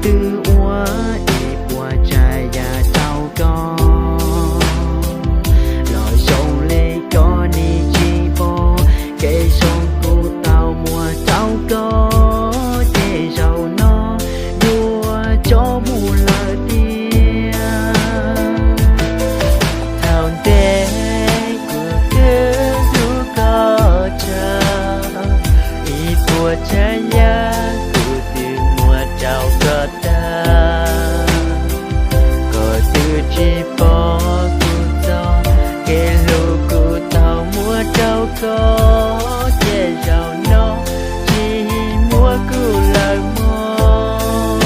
twb ua ib puas tsav yam rau koj, los zoo li koj nim tsis pom, kev zoo kuv tau muab rau koj, ces zaum no yuav tso mus lawm tiag. Thaum ntej kuv twb hlub koj tshaj, ib puas tsav yam kuv twb muab rau koj tag. Koj twb tsis pom kuv txog, kev hlub kuv tau muab rau koj, ces zaum no tsis muab kuv lawm mog.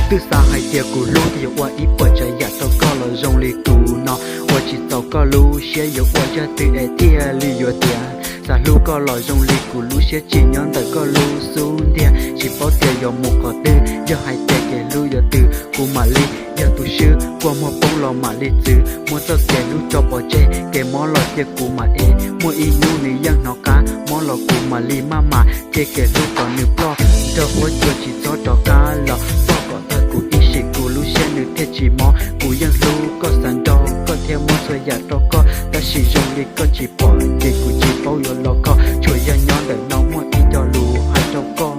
Twb xav hais tias kuv hlub yuav ua ib puas tsav yam rau koj, los zoo li kuv no ua tsis txaus koj lub siab, yuav ua zaj twg es thiaj li yuav tiav. Xav hlub koj los zoo li kuv lub siab tsim nyob ntawm koj lub xub ntiag, tsis paub tias yuav mus qhov twg. Yog hais tias kev hlub yuav tws, kuv mam li yog tus swb, kua muag poob los mam li txwv, muab txoj kev hlub tso pov tseg, kev mob los cia kuv mam ev. Muaj ib hnub nws yeej hnov qab, mob los kuv mam li maj mam cia kev hlub kom nws ploj. Nrog huab cua tsis txhob rov qab los, poj kom tag kuv ib sim, kuv lub siab nws thiaj tsis mob. Kuv yeej hlub koj xav nrog koj thiab muab txhua yam rau koj, tab sis zoo li koj tsis pom, ces kuv tsis paub yuav los kho. Tsuas yog nyob ntawm no muaj ib co lus hais rau koj,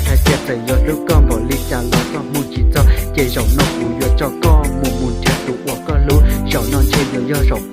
hais tias txawm yuav hlub koj npaum li cas los koj hu tsis txog, ces zaum no kuv yuav tso koj mus mus nrhiav tus uas koj hlub. Zaum no ntshe yuav yog zaum